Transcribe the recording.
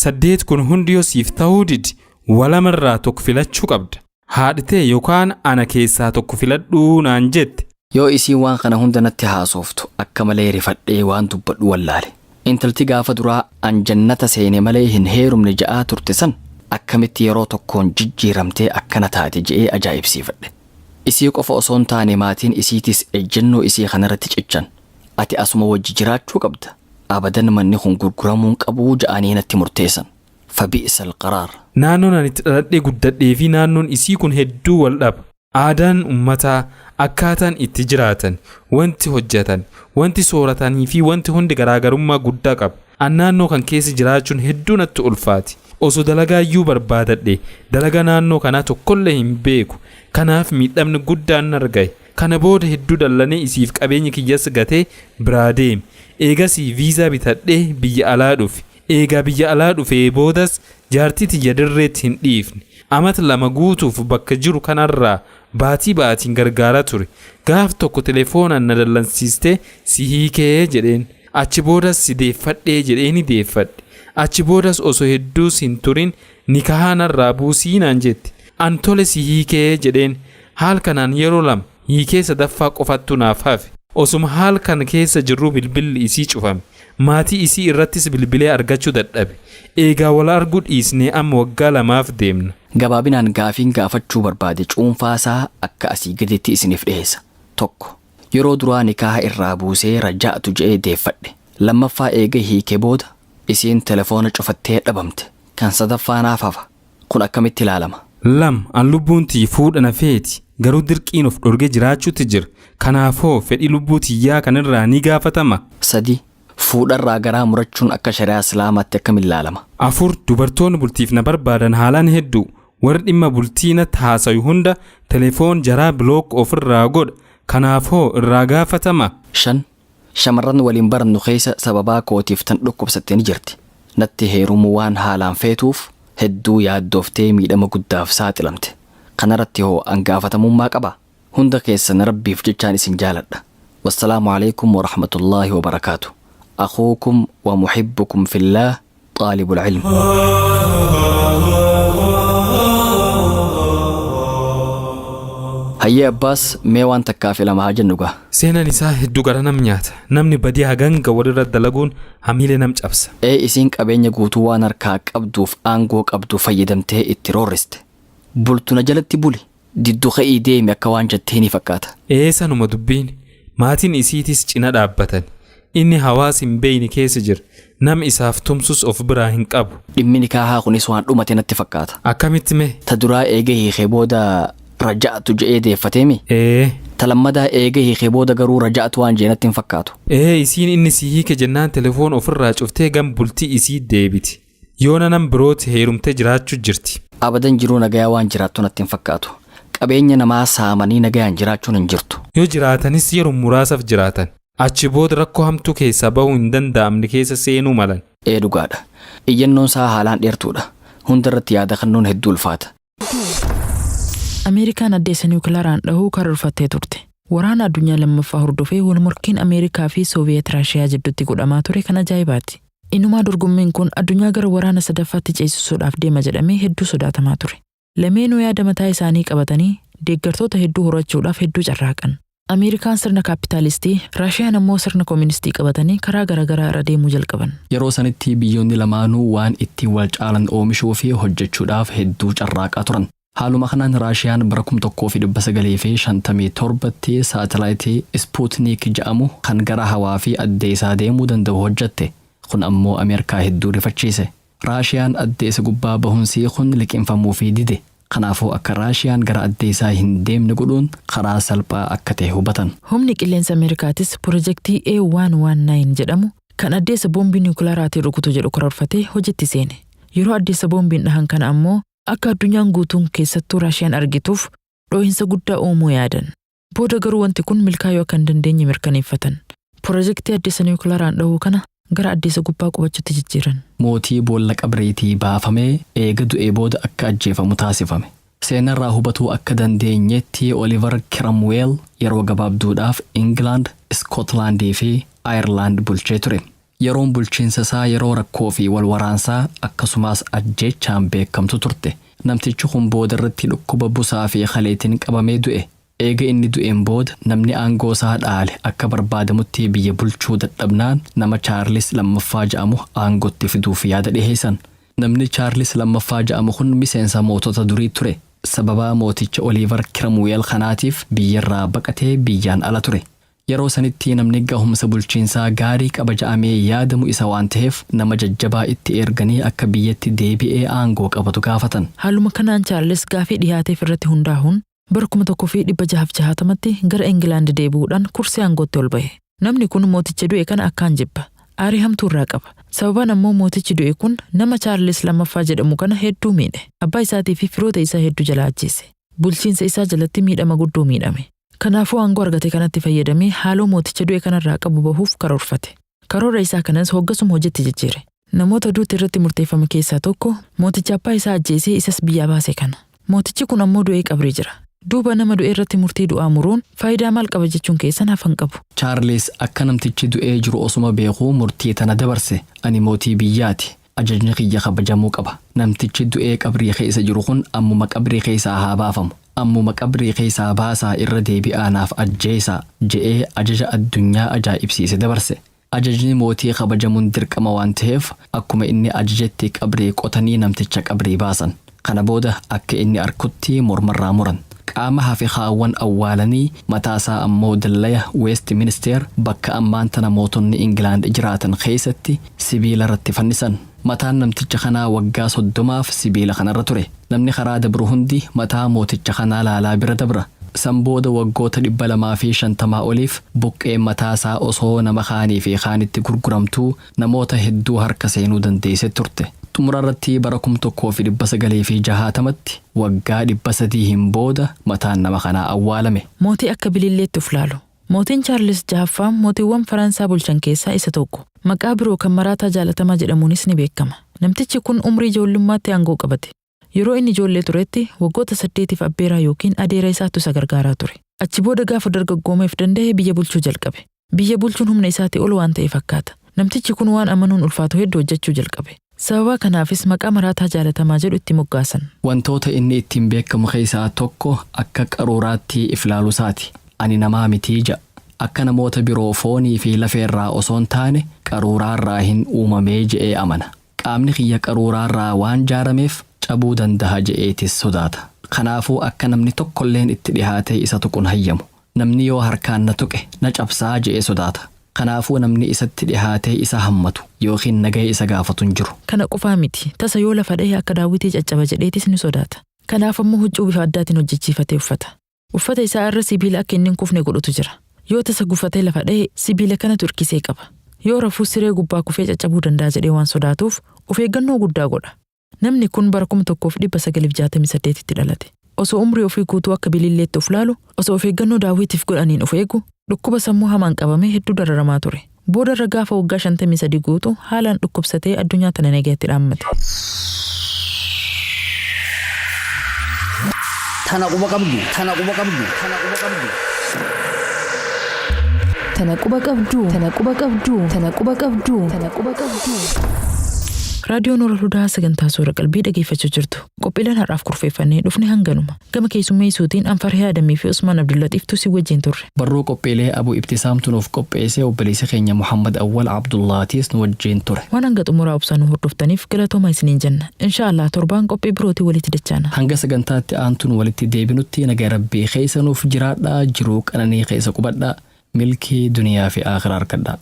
Saddeet, kun hundi yoo siif ta'uu didi, walamarraa tokko filachuu qabda. Haadhitee yookaan ana keessaa tokko filadhuu naan jette. Yoo isiin waan kana hunda natti haasoftu, akka malee rifadhee waan dubbadhu wallaale. Intalti gaafa duraa an jannata seene malee hin heerumne ja'aa turte san akkamitti yeroo tokkoon jijjiiramtee akkana taate je'ee ajaa'ibsiifadhe. Isii qofa osoo hin taane, maatiin isiitis ejjennoo isii kanarratti cichan. "Ati asuma wajji jiraachuu qabda. Abadan manni kun gurguramuu hin qabuu" ja'anii natti murteessan. فبئس القرار. Naannoon ani itti dhaladhee guddadhee fi naannoon isii kun hedduu wal dhaba. Aadaan uummataa, akkaataan itti jiraatan, wanti hojjetan, wanti sooratanii fi wanti hundi garaagarummaa guddaa qaba. An naannoo kan keessa jiraachuun hedduu natti ulfaati. Osoo dalagaa iyyuu barbaadadhe, dalagaa naannoo kanaa tokkollee hin beeku. Kanaaf miidhamni guddaan nargaye. Kana booda hedduu dallanee isiif qabeenya kiyyas gatee biraa deeme. Eegasii viizaa bitadhee biyya alaa dhufe. Eegaa biyya alaa dhufee boodas jaartii tiyya dirreetti hin dhiifne. Amata 2 guutuuf bakka jiru kanarraa baatii baatiin gargaaraa ture. Gaaf tokko telefoonaan na dallansiistee si hiikee jedheen. Achi boodas si deeffadhee jedheeni deeffadhe. Achi boodas osoo hedduus hin turin nikahaa narraa buusii naan jetti. An tole, si hiikee jedheen. Haal kanaan yeroo lama hiikee sadaffaa qofattu naaf hafe. Osuma haal kana keessa jirruu bilbilli isii cufame. Maatii isii irrattis bilbilee argachuu dadhabe. Eegaa wal arguu dhiisnee amma waggaa 2f deemna. Gabaabinaan gaafiin gaafachuu barbaade cuunfaasaa akka asii gaditti isiniif dhiyeessa. Tokko, yeroo duraa nikaaha irraa buusee raja'atu je'ee deeffadhe. Lammaffaa eega hiikee booda isiin telefoona cufattee dhabamte. Kan sadaffaa naaf hafa. Kun akkamitti ilaalama? Lama, an lubbuun tiyyi fuudha na feeti. Garuu dirqiin of dhorgee jiraachuutti jira. Kanaafoo fedhii lubbuu tiyyaa kanirraa ni gaafatama? Sadi, fuudharraa garaa murachuun akka shari'aa Islaamaatti akkamiin ilaalama? Afur, dubartoonni bultiif na barbaadan haalaan hedduu. Warri dhimma bultii natti haasayu hunda telefoon jaraa block ofirraa godha. Kanaafoo irraa gaafatama? Shan, shamarran waliin barannu keessa sababaa kootiif tan dhukkubsatte ni jirti. Natti heerumuu waan haalaan feetuuf hedduu yaaddooftee miidhama guddaaf saaxilamte. Kanarratti hoo an gaafatamummaa qaba? Hunda keessan Rabbiif jechaan isin jaaladha. والسلام عليكم ورحمة الله وبركاته. أخوكم ومحبكم في الله طالب العلم. Hayyee Abbaas, mee waan takkaa fi lama haa jennu gaa. Seenaan isaa hedduu gara nam nyaata. Namni badii haganga walirra dalaguun hamiilee nam cabsa. Ee, isiin qabeenya guutuu waan harkaa qabduuf aangoo qabdu fayyadamtee itti roorriste. Bultuna jalatti buli, diddu ka'ii deemi akka waan jettee ni fakkaata. Ee, sanuma dubbiin. Maatiin isiitis cina dhaabbatan. Inni hawaasa hin beeyne keessa jira. Nama isaaf tumsus of biraa hin qabu. Dhimmi nikaahaa kunis waan dhumate natti fakkaata. Akkamitti mee? Ta duraa eega hiikee booda raja'atu je'ee deeffateemi. Ee. Ta lammadaa eega hiikee booda garuu raja'atu waan je'e natti hin fakkaatu. Ee, isiin inni si hiike jennaan telefoon ofirraa cuftee gam bultii isii deebiti. Yoona nam birooti heerumtee jiraachuu jirti. Abadan jiruu nagayaa waan jiraattu natti hin fakkaatu. Qabeenya namaa saamanii nagayaan jiraachuun hin jirtu. Yoo jiraatanis yeroo muraasaaf jiraatan. Achi booda rakkoo hamtuu keessaa bahuu hin danda'amne keessa seenuu malan. Ee, dhugaadha. Iyyannoon isaa haalaan dheertuudha. Hunda irratti yaada kennuun hedduu ulfaata. Ameerikaan addeessa niwukilaaraan dhahuu karoorfattee turte. Waraana addunyaa lammaffaa hordofee wal morkiin Ameerikaa fi Sooviyeet Raashiyaa jidduutti godhamaa ture kan ajaa'ibaati. Inumaa dorgommiin kun addunyaa gara waraana sadaffaatti ceesisuudhaaf deema jedhamee hedduu sodaatamaa ture. Lameenuu yaada mataa isaanii qabatanii deeggartoota hedduu horachuudhaaf hedduu carraaqan. Ameerikaan sirna kaapitaalistii, Raashiyaan ammoo sirna kooministii qabatanii karaa garaagaraa irra deemuu jalqaban. Yeroo sanitti biyyoonni lamaanuu waan ittiin wal caalan oomishuu fi hojjechuudhaaf hedduu carraaqaa turan. Haaluma kanaan Raashiyaan bara 1957tti saatalaayitii Ispuutniik jedhamu kan gara hawaa fi addeessaa deemuu danda'u hojjette. Kun ammoo Ameerikaa hedduu rifachiise. Raashiyaan addeessa gubbaa bahuunsii kun liqinfamuu fi dide. Kanaafuu akka Raashiyaan gara addeessaa hin deemne godhuun karaa salphaa akka ta'e hubatan. Humni qilleensa Ameerikaatis pirojektii A119 jedhamu kan addeessa boombii niwukilaaraatiin rukutu jedhu karoorfatee hojiitti seene. Yeroo addeessa boombiin dhahan kana ammoo akka addunyaan guutuun, keessattuu Raashiyaan argituuf dhoohinsa guddaa uumuu yaadan. Booda garuu wanti kun milkaa'uu akka hin dandeenye mirkaneeffatan. Pirojektii addeessa niwukilaaraan dhahuu kana gara addeessa gubbaa qubachuutti jijjiiran. Mootii boolla qabriitii baafamee eega du'ee booda akka ajjeefamu taasifame. Seenarraa hubatuu akka dandeenyetti Oliver Cromwell yeroo gabaabduudhaaf Ingilaand, Iskootlaandii fi Ayirlaand bulchee ture. Yeroon bulchiinsa isaa yeroo rakkoo fi wal waraansaa akkasumas ajjeechaan beekamtu turte. Namtichi kun booda irratti dhukkuba busaa fi kaleetiin qabamee du'e. Eega inni du'een booda namni aangoo isaa dhaale akka barbaadamutti biyya bulchuu dadhabnaan nama Chaarlis lammaffaa jedhamu aangootti fiduuf yaada dhiheessan. Namni Chaarlis lammaffaa jedhamu kun miseensa mootota durii ture. Sababaa mooticha Oliivar Kiramuweel kanaatiif biyyarraa baqatee biyyaan ala ture. Yeroo sanitti namni gahumsa bulchiinsaa gaarii qaba ja'amee yaadamu isa waan ta'eef nama jajjabaa itti erganii akka biyyatti deebi'ee aangoo qabatu gaafatan. Haaluma kanaan Chaarlis gaafii dhiyaateef irratti hundaa'uun bara 1660tti gara Ingilaand deebi'uudhaan kursii aangootti ol ba'e. Namni kun mooticha du'e kana akkaan jibba. Aarii hamtuu irraa qaba. Sababaan ammoo mootichi du'e kun nama Chaarlis lammaffaa jedhamu kana hedduu miidhe. Abbaa isaatii fi firoota isaa hedduu jala ajjeese. Bulchiinsa isaa jalatti miidhama guddoo miidhame. Kanaafuu aangoo argate kanatti fayyadamee haaloo mooticha du'e kanarraa qabu bahuuf karoorfate. Karoora isaa kanas hoggasuma hojiitti jijjiire. Namoota duuti irratti murteeffame keessaa tokko mooticha abbaa isaa ajjeesee isas biyyaa baase kana. Mootichi kun ammoo du'ee qabrii jira. Duuba nama du'e irratti murtii du'aa muruun faayidaa maal qaba jechuun keessan hafan qabu. Chaarlis akka namtichi du'ee jiru osuma beekuu murtii tana dabarse. Ani mootii biyyaati. Ajajni kiyya kabajamuu qaba. Namtichi du'ee qabrii keessa jiru kun ammuma qabrii keessaa haa baafamu. Ammuma qabrii keessaa baasaa irra deebi'aa naaf ajjeesaa je'ee ajaja addunyaa ajaa'ibsiise dabarse. Ajajni mootii kabajamuun dirqama waan ta'eef akkuma inni ajajetti qabrii qotanii namticha qabrii baasan. Kana booda akka inni arkutti mormarraa muran. Qaama hafe haawwan awwaalanii mataasaa ammoo dallaya West Minister bakka ammaan tana mootonni Ingilaand jiraatan keessatti sibiila irratti fannisan. Mataan namticha kanaa waggaa 30f sibiila kanarra ture. Namni karaa dabru hundi mataa mooticha kanaa laalaa bira dabra. San booda waggoota 250 oliif buqqeen mataasaa osoo nama kaanii fi kaanitti gurguramtuu namoota hedduu harka seenuu dandeesse turte. Xumura irratti bara 1960tti waggaa 300 booda mataan nama kanaa awwaalame. Mootii akka bililleetti of laalu. Mootiin Chaarlis jahaffaan mootiiwwan Faransaa bulchan keessaa isa tokko. Maqaa biroo kan maraataa jaalatamaa jedhamuunis ni beekama. Namtichi kun umrii ijoollummaatti aangoo qabate. Yeroo inni ijoollee turetti waggoota 8 abbeeraa yookiin adeera isaatu isa gargaaraa ture. Achi booda gaafa dargaggoomeef danda'e biyya bulchuu jalqabe. Biyya bulchuun humna isaatii ol waan ta'e fakkaata. Namtichi kun waan amanuun ulfaatu hedduu hojjechuu jalqabe. Sababa kanaafis maqaa maraataa jaalatamaa jedhu itti moggaasan. Wantoota inni ittiin beekamu keessaa tokko akka qaruuraatti iflaalusaati. Ani namaa mitii ja'a. Akka namoota biroo foonii fi lafeerraa osoo hin taane qaruuraarraa hin uumamee je'ee amana. Qaamni kiyya qaruuraarraa waan jaarameef cabuu danda'a je'eetis sodaata. Kanaafuu akka namni tokkolleen itti dhihaatee isa tuqun hayyamu. Namni yoo harkaan na tuqe na cabsaa je'ee sodaata. Kanaafuu namni isatti dhihaatee isa hammatu yookiin nagaya isa gaafatu hin jiru. Kana qofaa miti. Tasa yoo lafa dhahee akka daawwitii caccaba jedheetis ni sodaata. Kanaaf ammoo huccuu bifa addaatiin hojjechiifatee uffata. Uffata isaa irra sibiila akka inni hin kufne godhutu jira. Yoo tasa gufatee lafa dhahee sibiila kanatu hirkisee qaba. Yoo rafuu siree gubbaa kufee caccabuu danda'a jedhee waan sodaatuuf of eeggannoo guddaa godha. Namni kun bara 1968tti dhalate. Osoo umrii ofii guutuu akka bililleetti of laalu, osoo of eeggannoo daawwitiif godhaniin of eegu, dhukkuba sammuu hamaan qabamee hedduu dararamaa ture. Booda irra gaafa waggaa 53 guutuu haalaan dhukkubsatee addunyaa tana nagaatti dhaammate. Tana quba qabdu. Tana quba qabdu. Tana quba qabdu. Tana quba qabdu. Tana quba qabdu. Tana quba qabdu. Tana quba qabdu. Raadiyoon Nuur Hudaa sagantaa suura qalbii dhageeffachuu jirtu. Qophiileen har'aaf kurfeeffannee dhufne hanganuma. Gama keessummeessuutiin Anfarhee Adamii fi Usmaan Abdullatiif tusii wajjin turre. Barruu qophiilee Abuu Ibtisaamtu nuuf qopheessee obboleessa keenya Muhammad Awwal Abdullaatiis nu wajjin ture. Waan hanga xumuraa obsaan nu hordoftaniif galatooma isiniin jenna. Inshaallah torbaan qophii birootii walitti dachaana. Hanga sagantaatti aantuun walitti deebinutti nagaa rabbii keessa nuuf jiraadhaa jiruu qananii keessa qubadhaa milkii duniyaa fi akhiraa argadhaa.